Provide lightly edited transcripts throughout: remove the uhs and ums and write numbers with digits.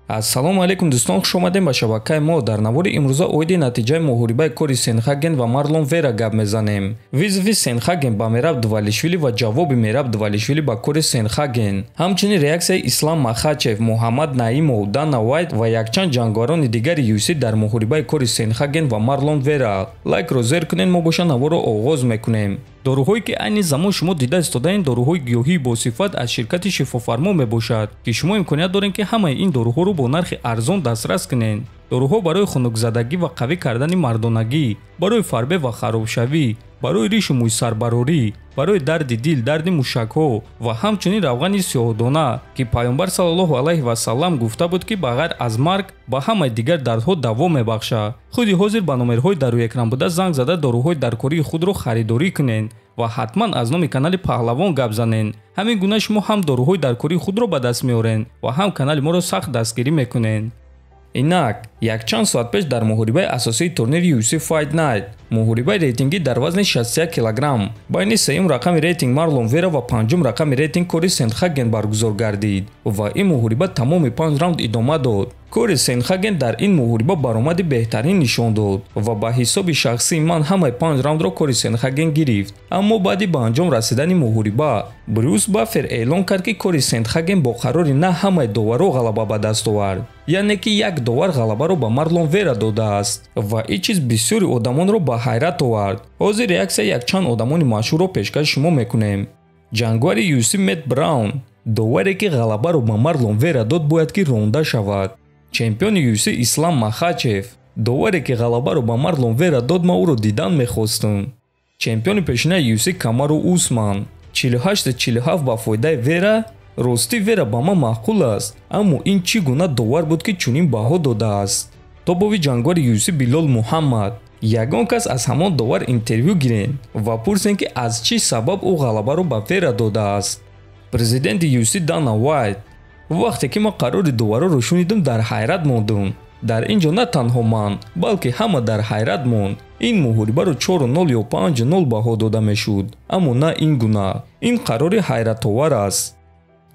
Ассалому алайкум дӯстон, хуш омадем ба шабакаи мо. Дар навори имрӯза оиди натиҷаи муҳорибаи Кори Сендхаген ва Марлон Вера гап мезанем. Вызови Сендхаген ба Мераб Двалишвили ва ҷавоби Мераб Двалишвили ба Кори Сендхаген. Ҳамчунин реаксияи Ислам Махачев, Муҳаммад Наимов, Дана Вайт ва якчанд ҷанговарони дигари UFC дар муҳорибаи Кори Сендхаген ва Марлон Вера. Лайкро зер кунед, мо боша наворро оғоз мекунем. Доруҳое ки айни замон шумо дида истодаед, доруҳои гиёҳии босифат аз ширкати Шифофармо мебошад, ки шумо имконият доред, ки ҳамаи ин доруҳоро бо нархи арзон дастрас кунед. Доруҳо барои хунукзадагӣ ва қавӣ кардани мардонагӣ, барои фарбе ва харобшавӣ, барои ришу мӯйсарбарорӣ, барои дарди дил, дарди мушакҳо ва ҳамчунин равғани сиёҳдона, ки Пайғамбар саллаллоҳу алайҳи васаллам гуфта буд, ки ба ғайр аз марг ба ҳамаи дигар дардҳо даво мебахшад. Худи ҳозир ба номерҳои дар рӯи экран буда занг зада доруҳои даркории худро харидорӣ кунед ва ҳатман аз номи канали Паҳлавон гап занед. Ҳамин гуна шумо ҳам доруҳои даркории худро ба даст меоред ва ҳам канали моро сахт дастгирӣ мекунед. Инак, якчанд соат пеш дар муҳорибаи асосии турнири UFC Fight Night, муҳорибаи рейтингӣ дар вазни 61 килограмм байни сеюм рақами рейтинг Марлон Вера ва панҷум рақами рейтинг Кори Сендхаген баргузор гардид ва ин муҳориба тамоми 5 раунд идома дод. Кори Сендхаген дар ин муҳориба баромади беҳтарин нишон дод ва ба ҳисоби шахсии ман ҳамаи 5 раундро Кори Сендхаген гирифт. Аммо баъди ба анҷом расидани муҳориба Брюс Баффер эълон кард, ки Кори Сендхаген бо қарори на ҳамаи доварро ғалаба ба даст овард, яъне ки як довар ғалабаро ба Марлон Вера додааст ва ин чиз бисёри одамонро ба ҳайрат овард. Ҳозир реаксияи якчанд одамони машҳурро пешкаши шумо мекунем. Ҷанговари UFC Мэтт Браун: доваре ки ғалабаро ба Марлон Вера дод, бояд ки ронда шавад. Чемпиони UFC Ислам Махачев: доваре ки ғалабаро ба Марлон Вера дод, ман ӯро дидан мехостум. Чемпиони пешинаи UFC Камару Усман: 48-47 ба фоидаи Вера. Ростӣ, Вера ба ман маъқул аст, аммо ин чӣ гуна довар буд, ки чунин баҳо додааст? Топови ҷанговари UFC Билол Муҳаммад: ягон кас аз ҳамон довар интервю гирен ва пурсен, ки аз чӣ сабаб ӯ ғалабаро ба Вера додааст. Президенти UFC Дана Вайт: вақте ки ман қарори довароро шунидам, дар ҳайрат мондум. Дар ин ҷо на танҳо ман, балки ҳама дар ҳайрат монд. Ин муҳорибаро 4-0 ё 5-0 баҳо дода мешуд, аммо на ин гуна. Ин қарори ҳайратовар аст.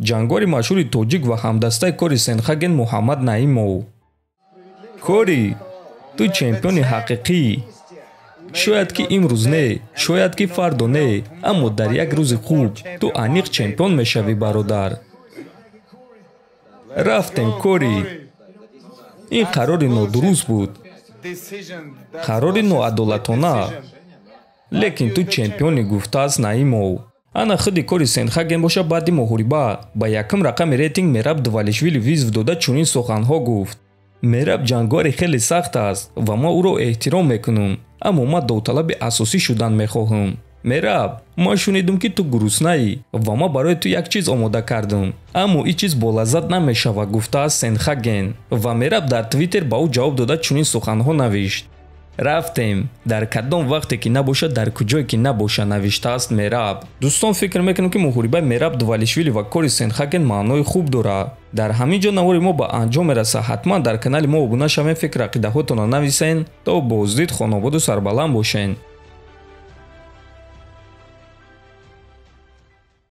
Ҷанговари машҳури тоҷик ва ҳамдастаи Кори Сендхаген Муҳаммад Наимов: Кори, ту чемпиони ҳақиқӣ. Шояд ки имрӯз не, шояд ки фардо не, аммо дар як рӯзи хуб ту аниқ чемпион мешавӣ, бародар. Рафтем, Кори. Ин қарори нодуруст буд, қарори ноадолатона, лекин ту чемпионӣ, гуфтааст Наимов. Ана худи Кори Сендхаген боша баъди муҳориба ба якум рақами рейтинг Мераб Двалишвили вызов дода чунин суханҳо гуфт: Мераб ҷанговари хеле сахт аст ва ман ӯро эҳтиром мекунам, аммо ман довталаби асосӣ шудан мехоҳам. Мераб, ман шунидам, ки ту гуруснаӣ ва ман барои ту як чиз омода кардам, аммо ин чиз болаззат намешавад, гуфтааст Сендхаген. Ва Мераб дар Твиттер ба ӯ ҷавоб дода чунин суханҳо навишт: рафтем, дар кадом вақте ки набошад, дар куҷое ки набошад, навиштааст Мераб. Дӯстон, фикр мекунам, ки муҳорибаи Мераб Двалишвили ва Кори Сендхаген маънои хуб дорад. Дар ҳамин ҷо навори мо ба анҷом мерасад. Ҳатман дар канали мо обуна шавем, фикр ақидаҳотонро нависен. То боздид, хонободу сарбаланд бошен.